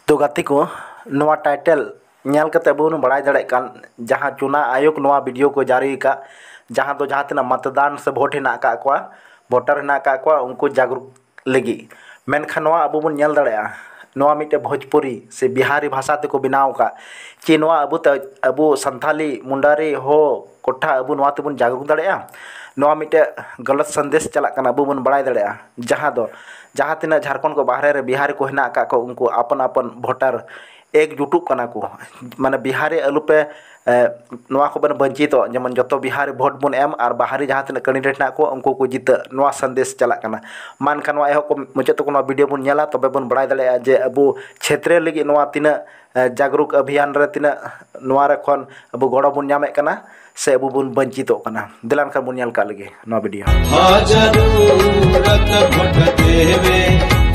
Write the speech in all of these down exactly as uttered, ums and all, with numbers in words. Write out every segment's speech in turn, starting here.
ᱛᱚ ᱜᱟᱛᱮ ᱠᱚ, ᱱᱚᱣᱟ ᱴᱟᱭᱴᱮᱞ ᱧᱮᱞ ᱠᱟᱛᱮ ᱟᱵᱚ ᱵᱚᱱ ᱵᱟᱲᱟᱭ ᱫᱟᱲᱮᱭᱟᱜ ᱠᱟᱱ, ᱡᱟᱦᱟᱸ ᱪᱩᱱᱟ ᱟᱭᱳᱜᱽ ᱱᱚᱣᱟ ᱵᱷᱤᱰᱤᱭᱳ ᱠᱚ ᱡᱟᱹᱨᱤ ᱟᱠᱟᱫ, ᱡᱟᱦᱟᱸ ᱫᱚ ᱡᱟᱦᱟᱸ ᱛᱤᱱᱟᱹᱜ ᱢᱚᱛᱫᱟᱱ ᱥᱮ ᱵᱷᱳᱴ ᱦᱮᱱᱟᱜ ᱟᱠᱟᱫ ᱠᱚᱣᱟ, ᱵᱷᱳᱴᱟᱨ ᱦᱮᱱᱟᱜ ᱟᱠᱟᱫ ᱠᱚᱣᱟ, ᱩᱱᱠᱩ ᱡᱟᱜᱽᱨᱩᱠ ᱞᱟᱹᱜᱤᱫ᱾ ᱢᱮᱱᱠᱷᱟᱱ ᱱᱚᱣᱟ ᱟᱵᱚ ᱵᱚᱱ ᱧᱮᱞ ᱫᱟᱲᱮᱭᱟᱜᱼᱟ, ᱱᱚᱣᱟ ᱢᱤᱫᱴᱮᱱ ᱵᱷᱳᱡᱽᱯᱩᱨᱤ ᱥᱮ ᱵᱤᱦᱟᱨᱤ ᱵᱷᱟᱥᱟ ᱛᱮᱠᱚ ᱵᱮᱱᱟᱣ ᱟᱠᱟᱫ, ᱪᱮ ᱱᱚᱣᱟ ᱟᱵᱚ ᱛᱮ, ᱟᱵᱚ ᱥᱟᱱᱛᱷᱟᱞᱤ, ᱢᱩᱱᱰᱟᱨᱤ, ᱦᱳ, ᱠᱚᱴᱷᱟ ᱟᱵᱚ ᱱᱚᱣᱟ ᱛᱮᱵᱚᱱ ᱡᱟᱜᱽᱨᱩᱠ ᱫᱟᱲᱮᱭᱟᱜᱼᱟ? ᱱᱚᱣᱟ ᱢᱤᱫᱴᱮᱱ ᱜᱟᱞᱟᱛ ᱥᱟᱸᱫᱮᱥ ᱪᱟᱞᱟᱜ ᱠᱟᱱᱟ, ᱟᱵᱚ ᱵᱚᱱ ᱵᱟᱲᱟᱭ ᱫᱟᱲᱮᱭᱟᱜᱼᱟ᱾ ᱡᱟᱦᱟᱸ ᱫᱚ ᱡᱟᱦᱟᱸ ᱛᱤᱱᱟᱹᱜ ᱡᱷᱟᱲᱠᱷᱚᱸᱰ ᱠᱚ ᱵᱟᱦᱨᱮ ᱨᱮ ᱵᱤᱦᱟᱨᱤ ᱠᱚ ᱦᱮᱱᱟᱜ ᱟᱠᱟᱫ ᱠᱚ, ᱩᱱᱠᱩ ᱟᱯᱟᱱ ᱟᱯᱟᱱ ᱵᱷᱳᱴᱟᱨ ᱮᱠᱡᱩᱴᱩᱜ ᱠᱟᱱᱟ ᱠᱚ, ᱢᱟᱱᱮ ᱵᱤᱦᱟᱨᱤ ᱟᱞᱚᱯᱮ, ᱮ, ᱱᱚᱣᱟ ᱠᱷᱚᱱ ᱵᱚᱱ ᱵᱚᱧᱪᱤᱛᱚᱜ, ᱡᱮᱢᱚᱱ ᱡᱚᱛᱚ ᱵᱤᱦᱟᱨᱤ ᱵᱷᱳᱴ ᱵᱚᱱ ᱮᱢ ᱟᱨ ᱵᱟᱦᱨᱮ ᱡᱟᱦᱟᱸ ᱛᱤᱱᱟᱹᱜ ᱠᱮᱱᱰᱤᱰᱮᱴ ᱦᱮᱱᱟᱜ ᱠᱚ ᱩᱱᱠᱩ ᱠᱚ ᱡᱤᱛᱟᱹᱜ, ᱱᱚᱣᱟ ᱥᱟᱸᱫᱮᱥ ᱪᱟᱞᱟᱜ ᱠᱟᱱᱟ᱾ ᱢᱟ ᱮᱱᱠᱷᱟᱱ ᱱᱚᱣᱟ ᱮᱦᱚᱵ ᱠᱚ ᱢᱩᱪᱟᱹᱫ ᱛᱮᱠᱚ ᱱᱚᱣᱟ ᱵᱷᱤᱰᱤᱭᱳ ᱵᱚᱱ ᱧᱮᱞᱟ, ᱛᱚᱵᱮ ᱵᱚᱱ ᱵᱟᱲᱟᱭ ᱫᱟᱲᱮᱭᱟᱜᱼᱟ ᱡᱮ ᱟᱵᱚ ᱪᱷᱮᱛᱨᱮ ᱞᱟᱹᱜᱤᱫ ᱱᱚᱣᱟ ᱛᱤᱱᱟᱹᱜ, ᱮ, ᱡᱟᱜᱽᱨᱩᱠ ᱟᱵᱷᱤᱭᱟᱱ ᱨᱮ ᱛᱤᱱᱟᱹᱜ ᱱᱚᱣᱟ ᱨᱮ ᱠᱷᱚᱱ ᱟᱵᱚ ᱜᱚᱲᱚ ᱵᱚᱱ ᱧᱟᱢᱮᱫ ᱠᱟᱱᱟ ᱥᱮ ᱟᱵᱚ ᱵᱚᱱ ᱵᱚᱧᱪᱤᱛᱚᱜ ᱠᱟᱱᱟ᱾ ᱫᱮᱞᱟ ᱮᱱᱠᱷᱟᱱ ᱵᱚᱱ ᱧᱮᱞ ᱠᱟᱜ ᱞᱮᱜᱮ ᱱᱚᱣᱟ ᱵᱷᱤᱰᱤᱭᱳ᱾ ᱦᱟ ᱡᱟᱨᱩᱨᱟᱛ ᱵᱷᱳᱴ ᱫᱮᱵᱮ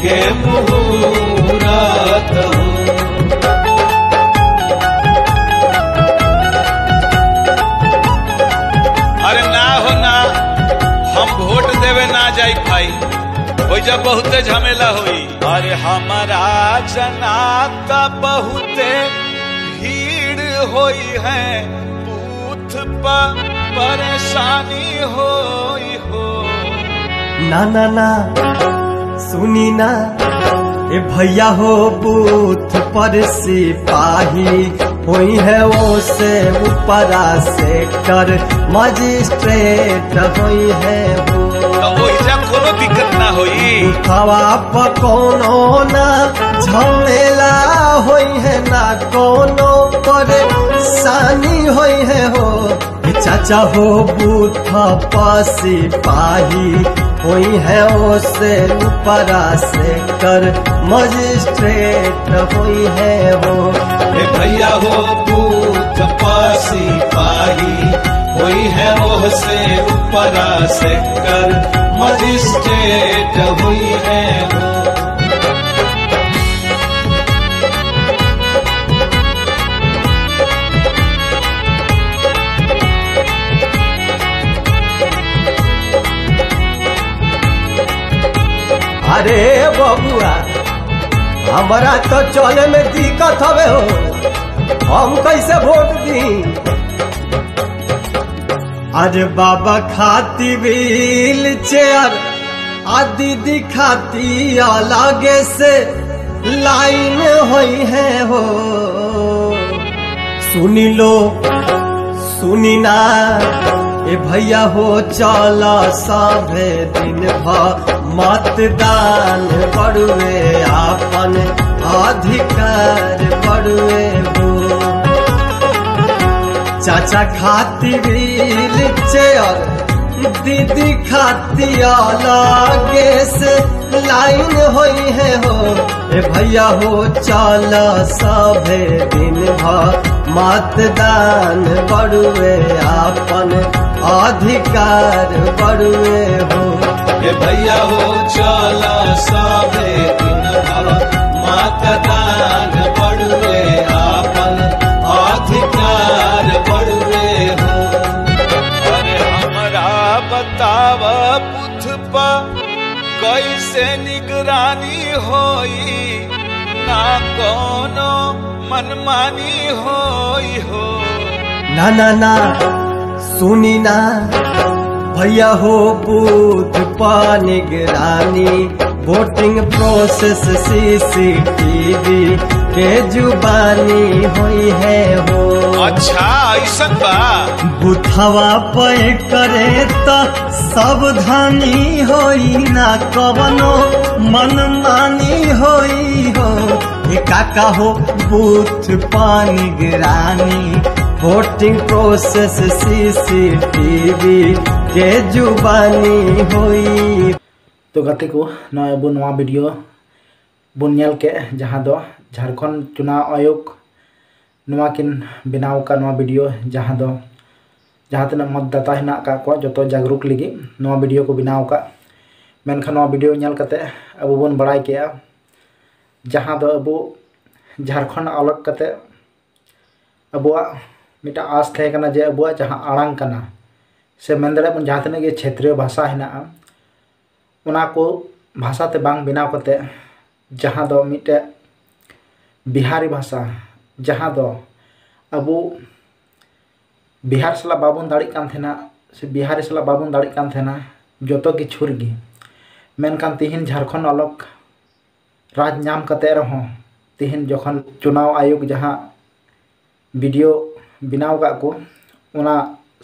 ᱠᱮ ᱢᱩᱦᱩᱨᱟᱛ ᱦᱳ। अरे ना हो ना, हम वोट देवे ना जाई भाई, हो जा बहुते झमेला होई। अरे हमारा जनाता बहुते भीड़ होई है, बूथ पर परेशानी होई हो। ना ना ना, सुनी ना, ए भैया हो, बूथ पर सिपाही होई है, वो से ऊपरा सेक्टर मजिस्ट्रेट होई है वो। तो ओहिजा कोनो दिक्कत ना होई। उठावा पर कोनो ना झमेला होई है, ना कोनो परेशानी होई है हो। चाचा हो, बूथ पर सिपाही होई है, वो से ऊपरा सेक्टर मजिस्ट्रेट होई है हो। ए भैया हो, बूथ पर सिपाही होई है, वो से ऊपरा सेक्टर मजिस्ट्रेट होई है हो। अरे बबुआ, हमरा तो चले में दिक्कत हवे हो, हम कैसे वोट दी? अरे बाबा खाती व्हील चेयर, आ दीदी खाती अलगे से लाइन होई है हो। सुनी लो, सुनी ना, ए भैया हो, चल सभे दिन भर मतदान बड़ुए, आपन अधिकार बड़ुए हो। चाचा खाती व्हील चेयर, दीदी खाती अलगे से लाइन होई है हो। ए भैया हो, चल सभे दिन भर मतदान बड़ुए, आपन अधिकार बड़ुए हो। ए भैया हो, चल सभे दिन भर मतदान बड़ुए, आपन अधिकार बड़ुए हो। अरे हमरा बताव बूथ पर कैसे निगरानी होई, ना कोनो मनमानी होई हो। ना ना ना, सुनी ना भैया हो, बूथ पर निगरानी, वोटिंग प्रोसेस सीसीटीवी के जुबानी होई है हो। अच्छा, ऐसन बा? बुथवा पे करे त सावधानी होई ना, कवनो मनमानी होई हो। ए काका हो, बूथ पर निगरानी, वोटिंग प्रोसेस सीसीटीवी के जुबानी होई। तो ᱜᱟᱛᱮ ᱠᱚ, ᱱᱚᱜᱼᱚᱭ ᱟᱵᱚ ᱱᱚᱣᱟ ᱵᱷᱤᱰᱤᱭᱳ ᱵᱚᱱ ᱧᱮᱞ ᱠᱮᱫ, ᱡᱟᱦᱟᱸ ᱫᱚ ᱡᱷᱟᱲᱠᱷᱚᱸᱰ ᱪᱩᱱᱟᱣ ᱟᱭᱳᱜᱽ ᱱᱚᱣᱟ ᱠᱤᱱ ᱵᱮᱱᱟᱣ ᱟᱠᱟᱫ ᱱᱚᱣᱟ ᱵᱷᱤᱰᱤᱭᱳ, ᱡᱟᱦᱟᱸ ᱫᱚ ᱡᱟᱦᱟᱸ ᱛᱤᱱᱟᱹᱜ ᱢᱚᱛᱫᱟᱛᱟ ᱦᱮᱱᱟᱜ ᱟᱠᱟᱫ ᱠᱚᱣᱟ, ᱡᱚᱛᱚ ᱡᱟᱜᱽᱨᱩᱠ ᱞᱟᱹᱜᱤᱫ ᱱᱚᱣᱟ ᱵᱷᱤᱰᱤᱭᱳ ᱠᱚ ᱵᱮᱱᱟᱣ ᱟᱠᱟᱫ᱾ ᱢᱮᱱᱠᱷᱟᱱ ᱱᱚᱣᱟ ᱵᱷᱤᱰᱤᱭᱳ ᱧᱮᱞ ᱠᱟᱛᱮ ᱟᱵᱚ ᱵᱚᱱ ᱵᱟᱲᱟᱭ ᱠᱮᱜᱼᱟ, ᱡᱟᱦᱟᱸ ᱫᱚ ᱟᱵᱚ ᱡᱷᱟᱲᱠᱷᱚᱸᱰ ᱟᱞᱟᱜᱽ ᱠᱟᱛᱮ ᱟᱵᱚᱣᱟᱜ ᱢᱤᱫᱴᱟᱝ ᱟᱸᱥ ᱛᱟᱦᱮᱸ ᱠᱟᱱᱟ ᱡᱮ ᱟᱵᱚᱣᱟᱜ ᱡᱟᱦᱟᱸ ᱟᱲᱟᱝ ᱠᱟᱱᱟ, ᱥᱮ ᱢᱮᱱ ᱫᱟᱲᱮᱭᱟᱜ ᱵᱚᱱ ᱡᱟᱦᱟᱸ ᱛᱤᱱᱟᱹᱜ ᱜᱮ ᱪᱷᱮᱛᱨᱤᱭᱚ ᱵᱷᱟᱥᱟ ᱦᱮᱱᱟᱜᱼᱟ, ᱚᱱᱟ ᱠᱚ ᱵᱷᱟᱥᱟ ᱛᱮ ᱵᱟᱝ ᱵᱮᱱᱟᱣ ᱠᱟᱛᱮ ᱡᱟᱦᱟᱸ ᱫᱚ ᱢᱤᱫᱴᱮᱡ ᱵᱤᱦᱟᱨᱤ ᱵᱷᱟᱥᱟ, ᱡᱟᱦᱟᱸ ᱫᱚ ᱟᱵᱚ ᱵᱤᱦᱟᱨ ᱥᱟᱞᱟᱜ ᱵᱟᱵᱚᱱ ᱫᱟᱲᱮᱜ ᱠᱟᱱ ᱛᱟᱦᱮᱱᱟ, ᱥᱮ ᱵᱤᱦᱟᱨᱤ ᱥᱟᱞᱟᱜ ᱵᱟᱵᱚᱱ ᱫᱟᱲᱮᱜ ᱠᱟᱱ ᱛᱟᱦᱮᱱᱟ ᱡᱚᱛᱚ ᱠᱤᱪᱷᱩ ᱨᱮᱜᱮ᱾ ᱢᱮᱱᱠᱷᱟᱱ ᱛᱤᱦᱤᱧ ᱡᱷᱟᱲᱠᱷᱚᱸᱰ ᱚᱞᱚᱜ ᱨᱟᱡᱽ ᱧᱟᱢ ᱠᱟᱛᱮ ᱨᱮᱦᱚᱸ, ᱛᱤᱦᱤᱧ ᱡᱚᱠᱷᱚᱱ ᱪᱩᱱᱟᱣ ᱟᱭᱳᱜᱽ ᱡᱟᱦᱟᱸ ᱵᱷᱤᱰᱤᱭᱳ ᱵᱮᱱᱟᱣ ᱠᱟᱜ ᱠᱚ, ᱚᱱᱟ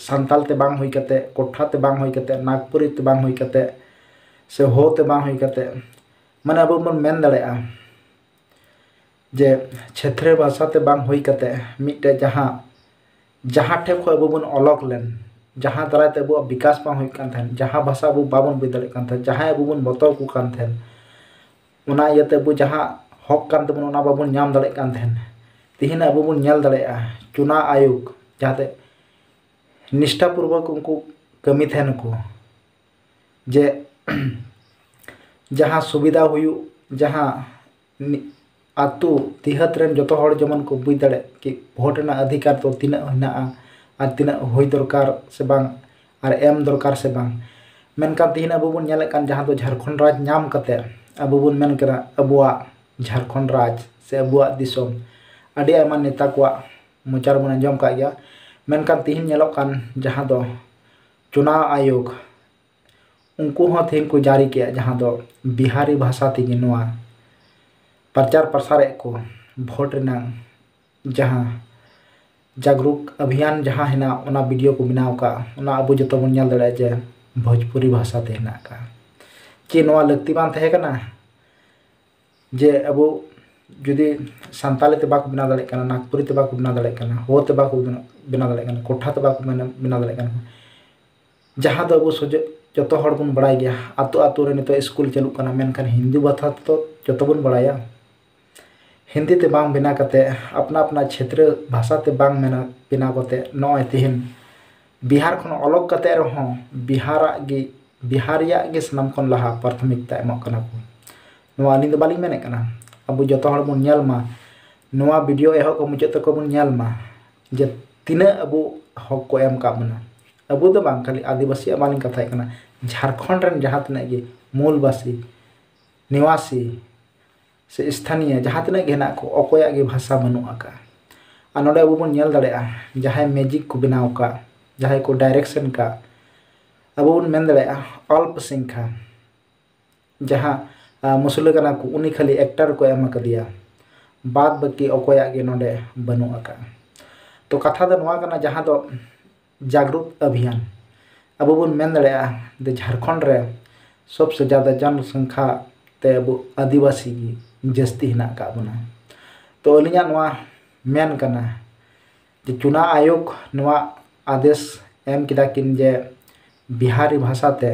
ᱥᱟᱱᱛᱟᱞ ᱛᱮ ᱵᱟᱝ ᱦᱩᱭ ᱠᱟᱛᱮ, ᱠᱚᱴᱷᱟ ᱛᱮ ᱵᱟᱝ ᱦᱩᱭ ᱠᱟᱛᱮ, ᱱᱟᱜᱽᱯᱩᱨᱤ ᱛᱮ ᱵᱟᱝ ᱦᱩᱭ ᱠᱟᱛᱮ, ᱥᱮ ᱦᱳ ᱛᱮ ᱵᱟᱝ ᱦᱩᱭ ᱠᱟᱛᱮ, ᱢᱟᱱᱮ ᱟᱵᱚ ᱵᱚᱱ ᱢᱮᱱ ᱫᱟᱲᱮᱭᱟᱜᱼᱟ ᱡᱮ ᱪᱷᱮᱛᱨᱤᱭᱚ ᱵᱷᱟᱥᱟ ᱛᱮ ᱵᱟᱝ ᱦᱩᱭ ᱠᱟᱛᱮ ᱢᱤᱫᱴᱮᱡ ᱡᱟᱦᱟᱸ, ᱡᱟᱦᱟᱸ ᱴᱷᱮᱡ ᱠᱷᱚᱱ ᱟᱵᱚ ᱵᱚᱱ ᱚᱞᱚᱜ ᱞᱮᱱ, ᱡᱟᱦᱟᱸ ᱫᱟᱨᱟᱭ ᱛᱮ ᱟᱵᱚᱣᱟᱜ ᱵᱤᱠᱟᱥ ᱵᱟᱝ ᱦᱩᱭᱩᱜ ᱠᱟᱱ ᱛᱟᱦᱮᱸᱱ, ᱡᱟᱦᱟᱸ ᱵᱷᱟᱥᱟ ᱟᱵᱚ ᱵᱟᱵᱚᱱ ᱵᱩᱡᱽ ᱫᱟᱲᱮᱭᱟᱜ ᱠᱟᱱ ᱛᱟᱦᱮᱸᱱ, ᱡᱟᱦᱟᱸᱭ ᱟᱵᱚ ᱵᱚᱱ ᱵᱚᱛᱚᱨ ᱟᱠᱚ ᱠᱟᱱ ᱛᱟᱦᱮᱸᱱ, ᱚᱱᱟ ᱤᱭᱟᱹᱛᱮ ᱟᱵᱚ ᱡᱟᱦᱟᱸ ᱦᱚᱠ ᱠᱟᱱ ᱛᱟᱵᱚᱱᱟ ᱚᱱᱟ ᱵᱟᱵᱚᱱ ᱧᱟᱢ ᱫᱟᱲᱮᱭᱟᱜ ᱠᱟᱱ ᱛᱟᱦᱮᱸᱱ᱾ ᱛᱤᱦᱤᱧ ᱟᱵᱚ ᱵᱚᱱ ᱧᱮᱞ ᱫᱟᱲᱮᱭᱟᱜᱼᱟ ᱪᱩᱱᱟ ᱟᱭᱳᱜᱽ ᱡᱟᱦᱟᱸᱛᱮ ᱱᱤᱥᱴᱷᱟᱯᱩᱨᱵᱚᱠ ᱩᱱᱠᱩ ᱠᱟᱹᱢᱤ ᱛᱟᱦᱮᱱᱟᱠᱚ ᱡᱮ ᱡᱟᱦᱟᱸ ᱥᱩᱵᱤᱫᱷᱟ ᱦᱩᱭᱩᱜ, ᱡᱟᱦᱟᱸ ᱱᱤ-, ᱟᱹᱛᱩ ᱫᱤᱦᱟᱹᱛ ᱨᱮᱱ ᱡᱚᱛᱚ ᱦᱚᱲ ᱡᱮᱢᱚᱱ ᱠᱚ ᱵᱩᱡᱽ ᱫᱟᱲᱮᱭᱟᱜ ᱠᱤ ᱵᱷᱳᱴ ᱨᱮᱱᱟᱜ ᱚᱫᱷᱤᱠᱟᱨ ᱫᱚ ᱛᱤᱱᱟᱹᱜ ᱦᱮᱱᱟᱜᱼᱟ ᱟᱨ ᱛᱤᱱᱟᱹᱜ ᱦᱩᱭ ᱫᱚᱨᱠᱟᱨ ᱥᱮ ᱵᱟᱝ ᱟᱨ ᱮᱢ ᱫᱚᱨᱠᱟᱨ ᱥᱮ ᱵᱟᱝ᱾ ᱢᱮᱱᱠᱷᱟᱱ ᱛᱤᱦᱤᱧ ᱟᱵᱚ ᱵᱚᱱ ᱧᱮᱞᱮᱫ ᱠᱟᱱ ᱡᱟᱦᱟᱸ ᱫᱚ ᱡᱷᱟᱲᱠᱷᱚᱸᱰ ᱨᱟᱡᱽ ᱧᱟᱢ ᱠᱟᱛᱮ ᱟᱵᱚ ᱵᱚᱱ ᱢᱮᱱ ᱠᱟᱱᱟ ᱟᱵᱚᱣᱟᱜ ᱡᱷᱟᱲᱠᱷᱚᱸᱰ ᱨᱟᱡᱽ ᱥᱮ ᱟᱵᱚᱣᱟᱜ ᱫᱤᱥᱚᱢ, ᱟᱹᱰᱤ ᱟᱭᱢᱟ ᱱᱮᱛᱟ ᱠᱚᱣᱟᱜ ᱢᱚᱪᱟ ᱨᱮᱵᱚᱱ ᱟᱸᱡᱚᱢ ᱠᱟᱜ ᱜᱮᱭᱟ᱾ ᱢᱮᱱᱠᱷᱟᱱ ᱛᱤᱦᱤᱧ ᱧᱮᱞᱚᱜ ᱠᱟᱱ ᱡᱟᱦᱟᱸ ᱫᱚ ᱪᱩᱱᱟᱣ ᱟᱭᱳᱜᱽ, ᱩᱱᱠᱩ ᱦᱚᱸ ᱛᱤᱦᱤᱧ ᱠᱚ ᱡᱟᱹᱨᱤ ᱠᱮᱜᱼᱟ ᱡᱟᱦᱟᱸ ᱫᱚ ᱵᱤᱦᱟᱨᱤ ᱵᱷᱟᱥᱟ ᱛᱮᱜᱮ ᱱᱚᱣᱟ ᱯᱨᱚᱪᱟᱨ ᱯᱨᱚᱥᱟᱨᱮᱫ ᱠᱚ, ᱵᱷᱳᱴ ᱨᱮᱱᱟᱜ ᱡᱟᱦᱟᱸ ᱡᱟᱜᱽᱨᱩᱠ ᱚᱵᱷᱤᱭᱟᱱ ᱡᱟᱦᱟᱸ ᱦᱮᱱᱟᱜ, ᱚᱱᱟ ᱵᱷᱤᱰᱤᱭᱳ ᱠᱚ ᱵᱮᱱᱟᱣ ᱟᱠᱟᱫ, ᱚᱱᱟ ᱟᱵᱚ ᱡᱚᱛᱚ ᱵᱚᱱ ᱧᱮᱞ ᱫᱟᱲᱮᱭᱟᱜᱼᱟ ᱡᱮ ᱵᱷᱳᱡᱽᱯᱩᱨᱤ ᱵᱷᱟᱥᱟ ᱛᱮ ᱦᱮᱱᱟᱜ ᱟᱠᱟᱫ᱾ ᱪᱮᱫ ᱱᱚᱣᱟ ᱞᱟᱹᱠᱛᱤ ᱵᱟᱝ ᱛᱟᱦᱮᱸ ᱠᱟᱱᱟ ᱡᱮ ᱟᱵᱚ ᱡᱩᱫᱤ ᱥᱟᱱᱛᱟᱞᱤ ᱛᱮ ᱵᱟᱠᱚ ᱵᱮᱱᱟᱣ ᱫᱟᱲᱮᱭᱟᱜ ᱠᱟᱱᱟ, ᱱᱟᱜᱽᱯᱩᱨᱤ ᱛᱮ ᱵᱟᱠᱚ ᱵᱮᱱᱟᱣ ᱫᱟᱲᱮᱭᱟᱜ ᱠᱟᱱᱟ, ᱦᱳ ᱛᱮ ᱵᱟᱠᱚ ᱵᱮᱱᱟᱣ ᱫᱟᱲᱮᱭᱟᱜ ᱠᱟᱱᱟ, ᱠᱚᱴᱷᱟ ᱛᱮ ᱵᱟᱠᱚ ᱵᱮᱱᱟᱣ ᱫᱟᱲᱮᱭᱟᱜ ᱠᱟᱱᱟ, ᱡᱟᱦᱟᱸ ᱫᱚ ᱟᱵᱚ ᱥᱚᱡᱚ-, ᱡᱚᱛᱚ ᱦᱚᱲ ᱵᱚᱱ ᱵᱟᱲᱟᱭ ᱜᱮᱭᱟ, ᱟᱛᱳ ᱟᱛᱳ ᱨᱮ ᱱᱤᱛᱚᱜ ᱥᱠᱩᱞ ᱪᱟᱹᱞᱩᱜ ᱠᱟᱱᱟ, ᱢᱮᱱᱠᱷᱟᱱ ᱦᱤᱱᱫᱤ ᱵᱷᱟᱥᱟ ᱛᱮᱫᱚ ᱡᱚᱛᱚ ᱵᱚᱱ ᱵᱟᱲᱟᱭᱟ᱾ ᱦᱤᱱᱫᱤ ᱛᱮ ᱵᱟᱝ ᱵᱮᱱᱟᱣ ᱠᱟᱛᱮ, ᱟᱯᱱᱟ ᱟᱯᱱᱟ ᱪᱷᱮᱛᱨᱚ ᱵᱷᱟᱥᱟ ᱛᱮ ᱵᱟᱝ ᱢᱮᱱᱟ-, ᱵᱮᱱᱟᱣ ᱠᱟᱛᱮ, ᱱᱚᱜᱼᱚᱭ ᱛᱮᱦᱮᱧ ᱵᱤᱦᱟᱨ ᱠᱷᱚᱱ ᱚᱞᱚᱜ ᱠᱟᱛᱮ ᱨᱮᱦᱚᱸ ᱵᱤᱦᱟᱨᱟᱜ ᱜᱮ, ᱵᱤᱦᱟᱨ ᱨᱮᱭᱟᱜ ᱜᱮ ᱥᱟᱱᱟᱢ ᱠᱷᱚᱱ ᱞᱟᱦᱟ ᱯᱨᱟᱛᱷᱚᱢᱤᱠᱛᱟ ᱮᱢᱚᱜ ᱠᱟᱱᱟ ᱠᱚ᱾ ᱱᱚᱣᱟ ᱟᱹᱞᱤᱧ ᱫᱚ ᱵᱟᱹᱞᱤᱧ ᱢᱮᱱᱮᱫ ᱠᱟᱱᱟ, ᱟᱵᱚ ᱡᱚᱛᱚ ᱦᱚᱲ ᱵᱚᱱ ᱧᱮᱞ ᱢᱟ, ᱱᱚᱣᱟ ᱵᱷᱤᱰᱤᱭᱳ ᱮᱦᱚᱵ ᱠᱷᱚᱱ ᱢᱩᱪᱟᱹᱫ ᱛᱮᱠᱚ ᱵᱚᱱ ᱧᱮᱞ ᱢᱟ ᱡᱮ ᱛᱤᱱᱟᱹᱜ ᱟᱵᱚ ᱦᱚᱠ ᱠᱚ ᱮᱢ ᱟᱠᱟᱫ ᱵᱚᱱᱟ᱾ ᱟᱵᱚ ᱫᱚ ᱵᱟᱝ, ᱠᱷᱟᱹᱞᱤ ᱟᱹᱫᱤᱵᱟᱹᱥᱤᱭᱟᱜ ᱵᱟᱹᱞᱤᱧ ᱠᱟᱛᱷᱟᱭᱮᱫ ᱠᱟᱱᱟ, ᱡᱷᱟᱲᱠᱷᱚᱸᱰ ᱨᱮᱱ ᱡᱟᱦᱟᱸ ᱛᱤᱱᱟᱹᱜ ᱜᱮ ᱢᱩᱞᱵᱟᱥᱤ, ᱱᱤᱣᱟᱥᱤ, ᱥᱮ ᱥᱛᱷᱟᱱᱤᱭᱟ ᱡᱟᱦᱟᱸ ᱛᱤᱱᱟᱹᱜ ᱜᱮ ᱦᱮᱱᱟᱜ ᱠᱚ, ᱚᱠᱚᱭᱟᱜ ᱜᱮ ᱵᱷᱟᱥᱟ ᱵᱟᱹᱱᱩᱜ ᱟᱠᱟᱫᱼᱟ᱾ ᱟᱨ ᱱᱚᱰᱮ ᱟᱵᱚ ᱵᱚᱱ ᱧᱮᱞ ᱫᱟᱲᱮᱭᱟᱜᱼᱟ, ᱡᱟᱦᱟᱸᱭ ᱢᱮᱡᱤᱠ ᱠᱚ ᱵᱮᱱᱟᱣ ᱟᱠᱟᱫ, ᱡᱟᱦᱟᱸᱭ ᱠᱚ ᱰᱟᱭᱨᱮᱠᱥᱚᱱ ᱟᱠᱟᱫ, ᱟᱵᱚ ᱵᱚᱱ ᱢᱮᱱ ᱫᱟᱲᱮᱭᱟᱜᱼᱟ ᱚᱞᱯ ᱥᱤᱝᱠᱷᱟ, ᱡᱟᱦᱟᱸ ᱢᱩᱥᱞᱟᱹ ᱠᱟᱱᱟ ᱠᱚ, ᱩᱱᱤ ᱠᱷᱟᱹᱞᱤ ᱮᱠᱴᱟᱨ ᱠᱚ ᱮᱢ ᱟᱠᱟᱫᱮᱭᱟ, ᱵᱟᱫ ᱵᱟᱹᱠᱤ ᱚᱠᱚᱭᱟᱜ ᱜᱮ ᱱᱚᱰᱮ ᱵᱟᱹᱱᱩᱜ ᱟᱠᱟᱫᱼᱟ᱾ ᱛᱚ ᱠᱟᱛᱷᱟ ᱫᱚ ᱱᱚᱣᱟ ᱠᱟᱱᱟ, ᱡᱟᱦᱟᱸ ᱫᱚ ᱡᱟᱜᱽᱨᱩᱠ ᱚᱵᱷᱤᱭᱟᱱ, ᱟᱵᱚ ᱵᱚᱱ ᱢᱮᱱ ᱫᱟᱲᱮᱭᱟᱜᱼᱟ ᱡᱮ ᱡᱷᱟᱲᱠᱷᱚᱸᱰ ᱨᱮ ᱥᱚᱵᱥᱮ ᱡᱟᱫᱟ ᱡᱚᱱᱥᱚᱝᱠᱷᱟ ᱛᱮ ᱟᱵᱚ ᱟᱹᱫᱤᱵᱟᱹᱥᱤ ᱜᱮ ᱡᱟᱹᱥᱛᱤ ᱦᱮᱱᱟᱜ ᱟᱠᱟᱫ ᱵᱚᱱᱟ᱾ ᱛᱚ ᱟᱹᱞᱤᱧᱟᱜ ᱱᱚᱣᱟ ᱢᱮᱱ ᱠᱟᱱᱟ ᱡᱮ ᱪᱩᱱᱟ ᱟᱭᱳᱜᱽ ᱱᱚᱣᱟ ᱟᱫᱮᱥ ᱮᱢ ᱠᱮᱫᱟ ᱠᱤᱱ ᱡᱮ ᱵᱤᱦᱟᱨᱤ ᱵᱷᱟᱥᱟ ᱛᱮ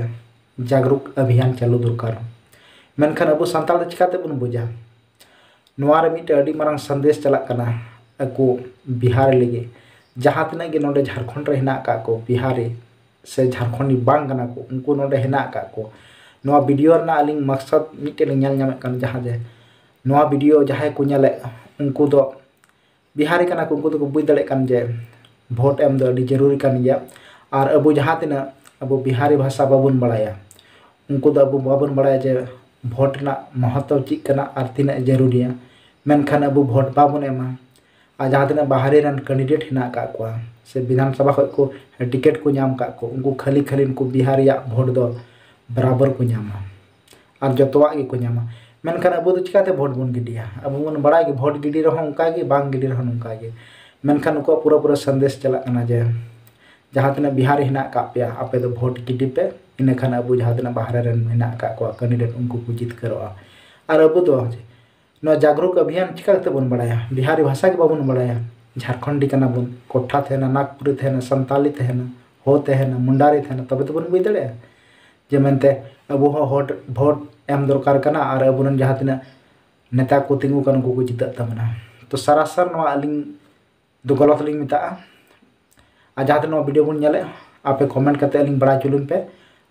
ᱡᱟᱜᱽᱨᱩᱠ ᱚᱵᱷᱤᱭᱟᱱ ᱪᱟᱹᱞᱩ ᱫᱚᱨᱠᱟᱨ᱾ ᱢᱮᱱᱠᱷᱟᱱ ᱟᱵᱚ ᱥᱟᱱᱛᱟᱲ ᱫᱚ ᱪᱤᱠᱟᱹ ᱛᱮᱵᱚᱱ ᱵᱩᱡᱟ? ᱱᱚᱣᱟ ᱨᱮ ᱢᱤᱫᱴᱮᱱ ᱟᱹᱰᱤ ᱢᱟᱨᱟᱝ ᱥᱟᱸᱫᱮᱥ ᱪᱟᱞᱟᱜ ᱠᱟᱱᱟ ᱟᱠᱚ ᱵᱤᱦᱟᱨᱤ ᱞᱟᱹᱜᱤᱫ᱾ ᱡᱟᱦᱟᱸ ᱛᱤᱱᱟᱹᱜ ᱜᱮ ᱱᱚᱰᱮ ᱡᱷᱟᱲᱠᱷᱚᱸᱰ ᱨᱮ ᱦᱮᱱᱟᱜ ᱟᱠᱟᱫ ᱠᱚ ᱵᱤᱦᱟᱨᱤ ᱥᱮ ᱡᱷᱟᱲᱠᱷᱚᱸᱰᱤ ᱵᱟᱝ ᱠᱟᱱᱟ ᱠᱚ, ᱩᱱᱠᱩ ᱱᱚᱰᱮ ᱦᱮᱱᱟᱜ ᱟᱠᱟᱫ ᱠᱚ᱾ ᱱᱚᱣᱟ ᱵᱷᱤᱰᱤᱭᱳ ᱨᱮᱱᱟᱜ ᱟᱹᱞᱤᱧ ᱢᱟᱠᱥᱟᱫ ᱢᱤᱫᱴᱮᱱ ᱞᱤᱧ ᱧᱮᱞ ᱧᱟᱢᱮᱫ ᱠᱟᱱ, ᱡᱟᱦᱟᱸ ᱡᱮ ᱱᱚᱣᱟ ᱵᱷᱤᱰᱤᱭᱳ ᱡᱟᱦᱟᱸᱭ ᱠᱚ ᱧᱮᱞᱮᱫ, ᱩᱱᱠᱩ ᱫᱚ ᱵᱤᱦᱟᱨᱤ ᱠᱟᱱᱟ ᱠᱚ, ᱩᱱᱠᱩ ᱫᱚᱠᱚ ᱵᱩᱡᱽ ᱫᱟᱲᱮᱭᱟᱜ ᱠᱟᱱ ᱡᱮ ᱵᱷᱳᱴ ᱮᱢ ᱫᱚ ᱟᱹᱰᱤ ᱡᱟᱹᱨᱩᱨᱤ ᱠᱟᱱ ᱜᱮᱭᱟ᱾ ᱟᱨ ᱟᱵᱚ ᱡᱟᱦᱟᱸ ᱛᱤᱱᱟᱹᱜ ᱟᱵᱚ ᱵᱤᱦᱟᱨᱤ ᱵᱷᱟᱥᱟ ᱵᱟᱵᱚᱱ ᱵᱟᱲᱟᱭᱟ, ᱩᱱᱠᱩ ᱫᱚ ᱟᱵᱚ ᱵᱟᱵᱚᱱ ᱵᱟᱲᱟᱭᱟ ᱡᱮ ᱵᱷᱳᱴ ᱨᱮᱱᱟᱜ ᱢᱚᱦᱚᱛᱛᱚ ᱪᱮᱫ ᱠᱟᱱᱟ ᱟᱨ ᱛᱤᱱᱟᱹᱜ ᱡᱟᱹᱨᱩᱨᱤᱭᱟ᱾ ᱢᱮᱱᱠᱷᱟᱱ ᱟᱵᱚ ᱵᱷᱳᱴ ᱵᱟᱵᱚᱱ ᱮᱢᱟ᱾ ᱟᱨ ᱡᱟᱦᱟᱸ ᱛᱤᱱᱟᱹᱜ ᱵᱟᱦᱨᱮ ᱨᱮᱱ ᱠᱮᱱᱰᱤᱰᱮᱴ ᱦᱮᱱᱟᱜ ᱟᱠᱟᱫ ᱠᱚᱣᱟ ᱥᱮ ᱵᱤᱫᱷᱟᱱ ᱥᱚᱵᱷᱟ ᱠᱷᱚᱱ ᱠᱚ ᱴᱤᱠᱤᱴ ᱠᱚ ᱧᱟᱢ ᱟᱠᱟᱫ ᱠᱚ, ᱩᱱᱠᱩ ᱠᱷᱟᱹᱞᱤ ᱠᱷᱟᱹᱞᱤ ᱩᱱᱠᱩ ᱵᱤᱦᱟᱨᱤᱭᱟᱜ ᱵᱷᱳᱴ ᱫᱚ ᱵᱟᱨᱟᱵᱚᱨ ᱠᱚ ᱧᱟᱢᱟ ᱟᱨ ᱡᱚᱛᱚᱣᱟᱜ ᱜᱮᱠᱚ ᱧᱟᱢᱟ᱾ ᱢᱮᱱᱠᱷᱟᱱ ᱟᱵᱚ ᱫᱚ ᱪᱤᱠᱟᱹᱛᱮ ᱵᱷᱳᱴ ᱵᱚᱱ ᱜᱤᱰᱤᱭᱟ? ᱟᱵᱚ ᱵᱚᱱ ᱵᱟᱲᱟᱭ ᱜᱮ, ᱵᱷᱳᱴ ᱜᱤᱰᱤ ᱨᱮᱦᱚᱸ ᱚᱱᱠᱟ ᱜᱮ, ᱵᱟᱝ ᱜᱤᱰᱤ ᱨᱮᱦᱚᱸ ᱱᱚᱝᱠᱟ ᱜᱮ᱾ ᱢᱮᱱᱠᱷᱟᱱ ᱩᱱᱠᱩᱣᱟᱜ ᱯᱩᱨᱟᱹ ᱯᱩᱨᱟᱹ ᱥᱟᱸᱫᱮᱥ ᱪᱟᱞᱟᱜ ᱠᱟᱱᱟ ᱡᱮ ᱡᱟᱦᱟᱸ ᱛᱤᱱᱟᱹᱜ ᱵᱤᱦᱟᱨᱤ ᱦᱮᱱᱟᱜ ᱟᱠᱟᱫ ᱯᱮᱭᱟ, ᱟᱯᱮ ᱫᱚ ᱵᱷᱳᱴ ᱜᱤᱰᱤ ᱯᱮ, ᱤᱱᱟᱹᱠᱷᱟᱱ ᱟᱵᱚ ᱡᱟᱦᱟᱸ ᱛᱤᱱᱟᱹᱜ ᱵᱟᱦᱨᱮ ᱨᱮᱱ ᱦᱮᱱᱟᱜ ᱟᱠᱟᱫ ᱠᱚᱣᱟ ᱠᱮᱱᱰᱤᱰᱮᱴ, ᱩᱱᱠᱩ ᱠᱚ ᱡᱤᱛᱠᱟᱹᱨᱚᱜᱼᱟ᱾ ᱟᱨ ᱟᱵᱚ ᱫᱚ ᱱᱚᱣᱟ ᱡᱟᱜᱽᱨᱩᱠ ᱚᱵᱷᱤᱭᱟᱱ ᱪᱤᱠᱟ ᱠᱟᱛᱮ ᱵᱚᱱ ᱵᱟᱲᱟᱭᱟ? ᱵᱤᱦᱟᱨᱤ ᱵᱷᱟᱥᱟ ᱜᱮ ᱵᱟᱵᱚᱱ ᱵᱟᱲᱟᱭᱟ, ᱡᱷᱟᱲᱠᱷᱚᱸᱰᱤ ᱠᱟᱱᱟ ᱵᱚᱱ, ᱠᱚᱴᱷᱟ ᱛᱟᱦᱮᱱᱟ, ᱱᱟᱜᱽᱯᱩᱨᱤ ᱛᱟᱦᱮᱱᱟ, ᱥᱟᱱᱛᱟᱞᱤ ᱛᱟᱦᱮᱱᱟ, ᱦᱳ ᱛᱟᱦᱮᱱᱟ, ᱢᱩᱱᱰᱟᱨᱤ ᱛᱟᱦᱮᱱᱟ, ᱛᱚᱵᱮ ᱛᱚᱵᱚᱱ ᱵᱩᱡᱽ ᱫᱟᱲᱮᱭᱟᱜᱼᱟ ᱡᱮ ᱢᱮᱱᱛᱮ ᱟᱵᱚ ᱦᱚᱸ ᱦᱚᱴ ᱵᱷᱳᱴ ᱮᱢ ᱫᱚᱨᱠᱟᱨ ᱠᱟᱱᱟ ᱟᱨ ᱟᱵᱚᱨᱮᱱ ᱡᱟᱦᱟᱸ ᱛᱤᱱᱟᱹᱜ ᱱᱮᱛᱟ ᱠᱚ ᱛᱤᱸᱜᱩ ᱠᱟᱱ ᱩᱱᱠᱩ ᱠᱚ ᱡᱤᱛᱟᱹᱜ ᱛᱟᱵᱚᱱᱟ᱾ ᱛᱚ ᱥᱟᱨᱟᱥᱟᱨ ᱱᱚᱣᱟ ᱟᱹᱞᱤᱧ ᱫᱚ ᱜᱚᱞᱚᱛ ᱞᱤᱧ ᱢᱮᱛᱟᱜᱼᱟ᱾ ᱟᱨ ᱡᱟᱦᱟᱸ ᱛᱤᱱᱟᱹᱜ ᱱᱚᱣᱟ ᱵᱷᱤᱰᱤᱭᱳ ᱵᱚᱱ ᱧᱮᱞᱮᱫ, ᱟᱯᱮ ᱠᱚᱢᱮᱱᱴ ᱠᱟᱛᱮ ᱟᱹᱞᱤᱧ ᱵᱟᱲᱟᱭ ᱦᱚᱪᱚ ᱞᱤᱧ ᱯᱮ,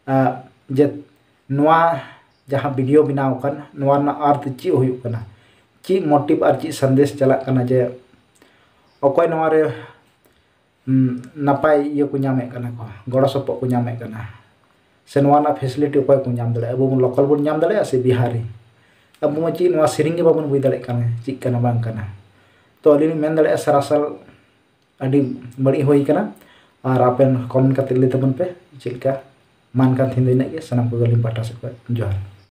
ᱟᱸ, ᱡᱮ ᱱᱚᱣᱟ ᱡᱟᱦᱟᱸ ᱵᱷᱤᱰᱤᱭᱳ ᱵᱮᱱᱟᱣ ᱟᱠᱟᱱ, ᱱᱚᱣᱟ ᱨᱮᱱᱟᱜ ᱟᱨᱛᱷ ᱪᱮᱫ ᱦᱩᱭᱩᱜ ᱠᱟᱱᱟ, ᱪᱮᱫ ᱢᱳᱴᱤᱵᱷ ᱟᱨ ᱪᱮᱫ ᱥᱟᱸᱫᱮᱥ ᱪᱟᱞᱟᱜ ᱠᱟᱱᱟ ᱡᱮ ᱚᱠᱚᱭ ᱱᱚᱣᱟ ᱨᱮ ᱱᱟᱯᱟᱭ ᱤᱭᱟᱹ ᱠᱚ ᱧᱟᱢᱮᱫ ᱠᱟᱱᱟ ᱠᱚ, ᱜᱚᱲᱚ ᱥᱚᱯᱚᱦᱚᱫ ᱠᱚ ᱧᱟᱢᱮᱫ ᱠᱟᱱᱟ, ᱥᱮ ᱱᱚᱣᱟ ᱨᱮᱱᱟᱜ ᱯᱷᱮᱥᱤᱞᱤᱴᱤ ᱚᱠᱚᱭ ᱠᱚ ᱧᱟᱢ ᱫᱟᱲᱮᱭᱟᱜᱼᱟ? ᱟᱵᱚ ᱵᱚᱱ ᱞᱳᱠᱟᱞ ᱵᱚᱱ ᱧᱟᱢ ᱫᱟᱲᱮᱭᱟᱜᱼᱟ ᱥᱮ ᱵᱤᱦᱟᱨᱤ? ᱟᱵᱚ ᱢᱟ ᱪᱮᱫ ᱱᱚᱣᱟ ᱥᱮᱨᱮᱧ ᱜᱮ ᱵᱟᱵᱚᱱ ᱵᱩᱡᱽ ᱫᱟᱲᱮᱭᱟᱜ ᱠᱟᱱᱟ ᱪᱮᱫ ᱠᱟᱱᱟ ᱵᱟᱝ ᱠᱟᱱᱟ᱾ ᱛᱚ ᱟᱹᱞᱤᱧ ᱞᱤᱧ ᱢᱮᱱ ᱫᱟᱲᱮᱭᱟᱜᱼᱟ ᱥᱟᱨᱟᱥᱟᱞ ᱟᱹᱰᱤ ᱵᱟᱹᱲᱤᱡ ᱦᱩᱭ ᱠᱟᱱᱟ᱾ ᱟᱨ ᱟᱯᱮ ᱠᱚᱢᱮᱱᱴ ᱠᱟᱛᱮ ᱞᱟᱹᱭ ᱛᱟᱵᱚᱱ ᱯᱮ ᱪᱮᱫ ᱞᱮᱠᱟ᱾ ᱢᱟ ᱮᱱᱠᱷᱟᱱ ᱛᱮᱦᱮᱧ ᱫᱚ ᱤᱱᱟᱹᱜ ᱜᱮ, ᱥᱟᱱᱟᱢ ᱠᱚᱜᱮ ᱟᱹᱞᱤᱧ ᱯᱟᱦᱴᱟ ᱥᱮᱫ ᱠᱷᱚᱱ ᱡᱚᱦᱟᱨ᱾